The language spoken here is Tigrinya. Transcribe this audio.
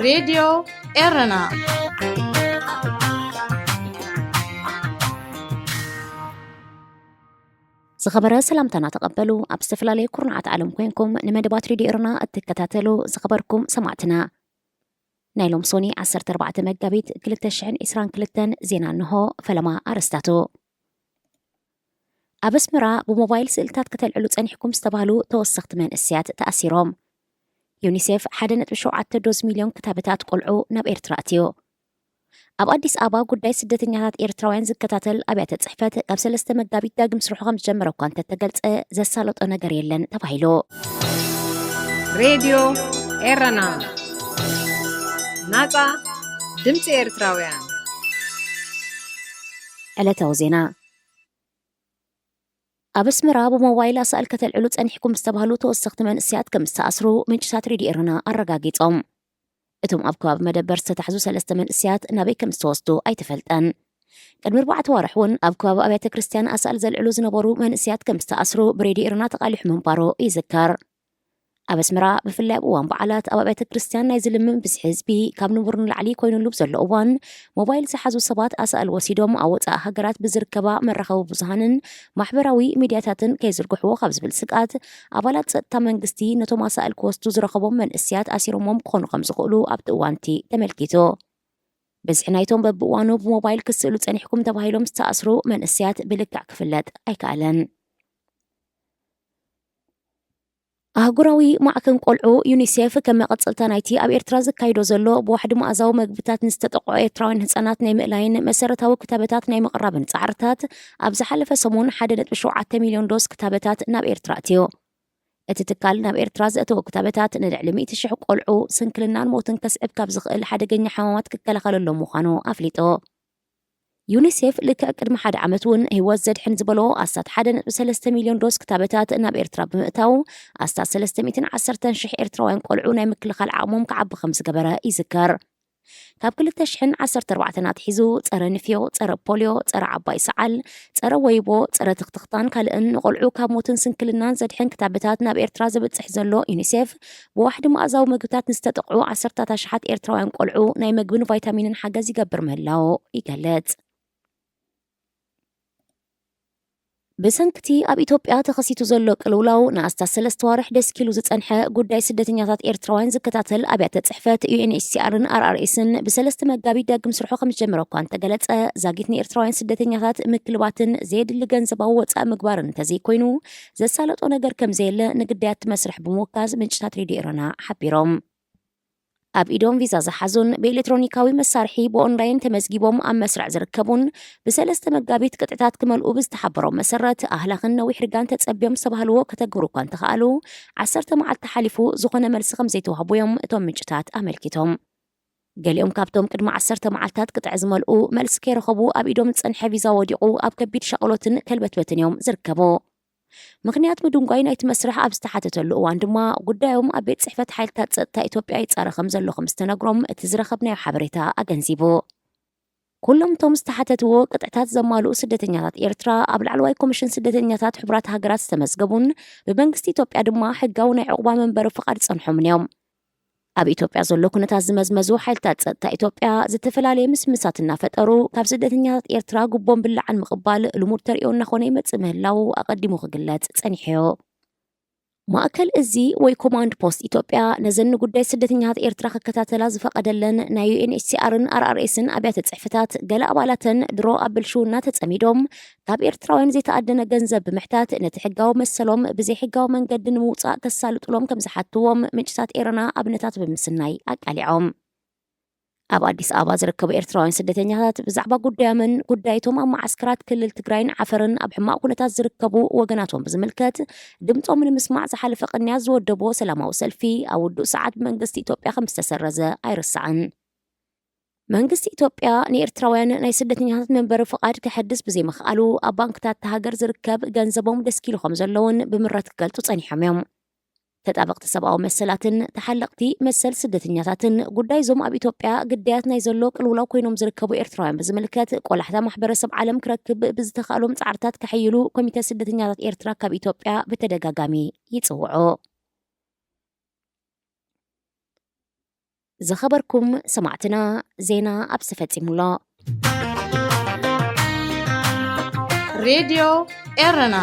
ሬድዮ ኤረና። ዝኸበረ ሰላምታና ተቐበሉ። ኣብ ዝተፈላለየ ኩርናዓት ዓለም ኮይንኩም ንመደባት ሬድዮ ኤረና እትከታተሉ ዝኸበርኩም ሰማዕትና፣ ናይ ሎም ሶኒ ዓሰርተ ኣርባዕተ መጋቢት ክልተ ሽሕን ዕስራን ክልተን ዜና እንሆ። ፈለማ ኣርእስታቱ። ኣብ ኣስመራ ብሞባይል ስእልታት ከተልዕሉ ጸኒሕኩም ዝተባህሉ ተወሰኽቲ መንእሰያት ተኣሲሮም። ዩኒሴፍ ሓደ ነጥቢ ሸውዓተ ዶዝ ሚልዮን ክታበታት ቆልዑ ናብ ኤርትራ ኣትዩ። ኣብ ኣዲስ ኣበባ ጉዳይ ስደተኛታት ኤርትራውያን ዝከታተል ኣብያተ ጽሕፈት ካብ ሰለስተ መጋቢት ዳግም ስርሑ ከም ዝጀመረ እኳ እንተተገልጸ፣ ዘሳለጦ ነገር የለን ተባሂሉ። ሬድዮ ኤረና፣ ናጻ ድምጺ ኤርትራውያን። ዕለታዊ ዜና። ኣብ ኣስመራ ብሞባይል ኣሳእል ከተልዕሉ ጸኒሕኩም ዝተባህሉ ተወሰኽቲ መንእሰያት ከም ዝተኣስሩ ምንጭታት ሬድዮ ኤረና ኣረጋጊጾም። እቶም ኣብ ከባቢ መደበር ዝተታሕዙ ሰለስተ መንእሰያት ናበይ ከም ዝተወስዱ ኣይተፈልጠን። ቅድሚ ኣርባዕተ ዋርሕ እውን ኣብ ከባቢ ኣብያተ ክርስትያን ኣሳእል ዘልዕሉ ዝነበሩ መንእሰያት ከም ዝተኣስሩ ብሬድዮ ኤረና ተቓሊሑ ምንባሩ ይዝከር። ኣብ ኣስመራ ብፍላይ ኣብ እዋን በዓላት ኣብ ኣብያተ ክርስትያን ናይ ዝልምን ብዝሒ ህዝቢ ካብ ንቡር ንላዕሊ ኮይኑሉ ብዘሎ እዋን፣ ሞባይል ዝሓዙ ሰባት ኣሳእል ወሲዶም ኣብ ወጻኢ ሃገራት ብዝርከባ መራኸቢ ብዙሃንን ማሕበራዊ ሚድያታትን ከይዝርግሕዎ ካብ ዝብል ስግኣት፣ ኣባላት ጸጥታ መንግስቲ ነቶም ኣሳእል ክወስዱ ዝረኸቦም መንእሰያት ኣሲሮሞም ክኾኑ ከም ዝኽእሉ ኣብቲ እዋንቲ ተመልኪቱ። ብዝሒ ናይቶም በብእዋኑ ብሞባይል ክስእሉ ጸኒሕኩም ተባሂሎም ዝተኣስሩ መንእሰያት ብልክዕ ክፍለጥ ኣይከኣለን። ኣህጉራዊ ማዕከን ቆልዑ ዩኒሴፍ ከም መቐጸልታ ናይቲ ኣብ ኤርትራ ዘካይዶ ዘሎ ብዋሕዲ መኣዛዊ መግብታት ንዝተጠቕዑ ኤርትራውያን ህጻናት ናይ ምእላይን መሰረታዊ ክታበታት ናይ ምቕራብን ጻዕርታት፣ ኣብ ዝሓለፈ ሰሙን ሓደ ነጥቢ ሸውዓተ ሚልዮን ዶስ ክታበታት ናብ ኤርትራ ኣትዩ። እቲ ትካል ናብ ኤርትራ ዘእተዎ ክታበታት ንልዕሊ ሚእቲ ሽሕ ቆልዑ ስንክልናን ሞትን ከስዕብ ካብ ዝኽእል ሓደገኛ ሕማማት ክከላኸለሎም ምዃኑ ኣፍሊጡ። ዩኒሴፍ ልክዕ ቅድሚ ሓደ ዓመት እውን ህይወት ዘድሕን ዝበሎ ኣስታት ሓደ ነጥቢ ሰለስተ ሚልዮን ዶስ ክታበታት ናብ ኤርትራ ብምእታው፣ ኣስታት ሰለስተ ሚእትን ዓሰርተን ሽሕ ኤርትራውያን ቆልዑ ናይ ምክልኻል ዓቕሞም ክዓቢ ከም ዝገበረ ይዝከር። ካብ ክልተ ሽሕን ዓሰርተ ኣርባዕተን ኣትሒዙ ጸረ ንፍዮ፣ ጸረ ፖልዮ፣ ጸረ ዓባይ ሰዓል፣ ጸረ ወይቦ፣ ጸረ ትኽትኽታን ካልእን ንቆልዑ ካብ ሞትን ስንክልናን ዘድሕን ክታበታት ናብ ኤርትራ ዘብጽሕ ዘሎ ዩኒሴፍ፣ ብዋሕዲ መኣዛዊ መግብታት ንዝተጠቕዑ ዓሰርታት ኣሽሓት ኤርትራውያን ቆልዑ ናይ መግብን ቫይታሚንን ሓገዝ ይገብር ምህላዉ ይገልጽ። ብሰንክቲ ኣብ ኢትዮጵያ ተኸሲቱ ዘሎ ቅልውላው ንኣስታት ሰለስተ ዋርሕ ደስኪሉ ዝጸንሐ ጉዳይ ስደተኛታት ኤርትራውያን ዝከታተል ኣብያተ ጽሕፈት ዩ ኤን ኤች ሲ ኣርን ኣር ኣር ኤስን ብሰለስተ መጋቢት ዳግም ስርሑ ከም ዝጀመረ እኳ እንተገለጸ፣ ዛጊት ንኤርትራውያን ስደተኛታት ምክልባትን ዘየድሊ ገንዘባዊ ወጻኢ ምግባርን እንተዘይኮይኑ ዘሳለጦ ነገር ከም ዘየለ ንግዳያት እቲ መስርሕ ብምውካዝ ምንጭታት ሬድዮ ኤረና ሓቢሮም። ኣብ ኢዶም ቪዛ ዝሓዙን ብኤሌክትሮኒካዊ መሳርሒ ብኦንላይን ተመዝጊቦም ኣብ መስርዕ ዝርከቡን ብሰለስተ መጋቢት ቅጥዕታት ክመልኡ ብዝተሓበሮም መሰረት ኣህላኽን ነዊሕ ርጋን ተጸብዮም ዝተባህልዎ ከተግብሩ እኳ እንተኸኣሉ፣ ዓሰርተ መዓልቲ ሓሊፉ ዝኾነ መልሲ ከም ዘይተዋህቡዮም እቶም ምንጭታት ኣመልኪቶም። ገሊኦም ካብቶም ቅድሚ ዓሰርተ መዓልታት ቅጥዒ ዝመልኡ መልሲ ከይረኸቡ ኣብ ኢዶም ዝጸንሐ ቪዛ ወዲቑ ኣብ ከቢድ ሻቕሎትን ከልበትበትን እዮም ዝርከቡ። ምኽንያት ምድንጓይ ናይቲ መስርሕ ኣብ ዝተሓተተሉ እዋን ድማ ጉዳዮም ኣብ ቤት ጽሕፈት ሓይልታት ጸጥታ ኢትዮጵያ ይጻረ ከም ዘሎ ከም ዝተነግሮም እቲ ዝረኸብናዮ ሓበሬታ ኣገንዚቡ። ኩሎም እቶም ዝተሓተትዎ ቅጥዕታት ዘማልኡ ስደተኛታት ኤርትራ ኣብ ላዕለዋይ ኮሚሽን ስደተኛታት ሕቡራት ሃገራት ዝተመዝገቡን ብመንግስቲ ኢትዮጵያ ድማ ሕጋዊ ናይ ዕቑባ መንበሪ ፍቓድ ጸንሖምን እዮም። ኣብ ኢትዮጵያ ዘሎ ኩነታት ዝመዝመዙ ሓይልታት ጸጥታ ኢትዮጵያ ዝተፈላለየ ምስምሳት እናፈጠሩ ካብ ስደተኛታት ኤርትራ ጉቦን ብላዕን ምቕባል ልሙድ ተርእዮ እናኾነ ይመጽእ ምህላዉ ኣቐዲሙ ክግለጽ ጸኒሑ እዩ። ማእከል እዚ ወይ ኮማንድ ፖስት ኢትዮጵያ ነዘን ንጉዳይ ስደተኛታት ኤርትራ ክከታተላ ዝፈቐደለን ናይ ዩ ኤን ኤች ሲ ኣርን ኣር ኣር ኤስን ኣብያተ ጽሕፈታት፣ ገለ ኣባላተን ድሮ ኣብ ብልሽውና ተጸሚዶም ካብ ኤርትራውያን ዘይተኣደነ ገንዘብ ብምሕታት ነቲ ሕጋዊ መሰሎም ብዘይሕጋዊ መንገዲ ንምውጻእ ከሳልጡሎም ከም ዝሓትዎም ምንጭታት ኤረና ኣብነታት ብምስናይ ኣቃሊዖም። ኣብ ኣዲስ ኣበባ ዝርከቡ ኤርትራውያን ስደተኛታት ብዛዕባ ጉዳዮምን ጉዳይቶም ኣብ መዓስከራት ክልል ትግራይን ዓፈርን ኣብ ሕማቕ ኩነታት ዝርከቡ ወገናቶም ብዝምልከት ድምጾም ንምስማዕ ዝሓለፈ ቅንያት ዝወደብዎ ሰላማዊ ሰልፊ ኣብ ውዱእ ሰዓት ብመንግስቲ ኢትዮጵያ ከም ዝተሰረዘ ኣይርሳዕን። መንግስቲ ኢትዮጵያ ንኤርትራውያን ናይ ስደተኛታት መንበሪ ፍቓድ ከሐድስ ብዘይምኽኣሉ ኣብ ባንክታት እታ ሃገር ዝርከብ ገንዘቦም ደስኪሉ ከም ዘለውን ብምረት ክገልጹ ጸኒሖም እዮም። ተጣበቕቲ ሰብኣዊ መሰላትን ተሓለቕቲ መሰል ስደተኛታትን ጉዳይ እዞም ኣብ ኢትዮጵያ ግዳያት ናይ ዘሎ ቅልውላው ኮይኖም ዝርከቡ ኤርትራውያን ብዝምልከት ቆላሕታ ማሕበረሰብ ዓለም ክረክብ ብዝተኻእሎም ጻዕርታት ከሐይሉ ኮሚተ ስደተኛታት ኤርትራ ካብ ኢትዮጵያ ብተደጋጋሚ ይጽውዑ። ዝኸበርኩም ሰማዕትና፣ ዜና ኣብዚ ተፈጺሙ ኣሎ። ሬድዮ ኤረና።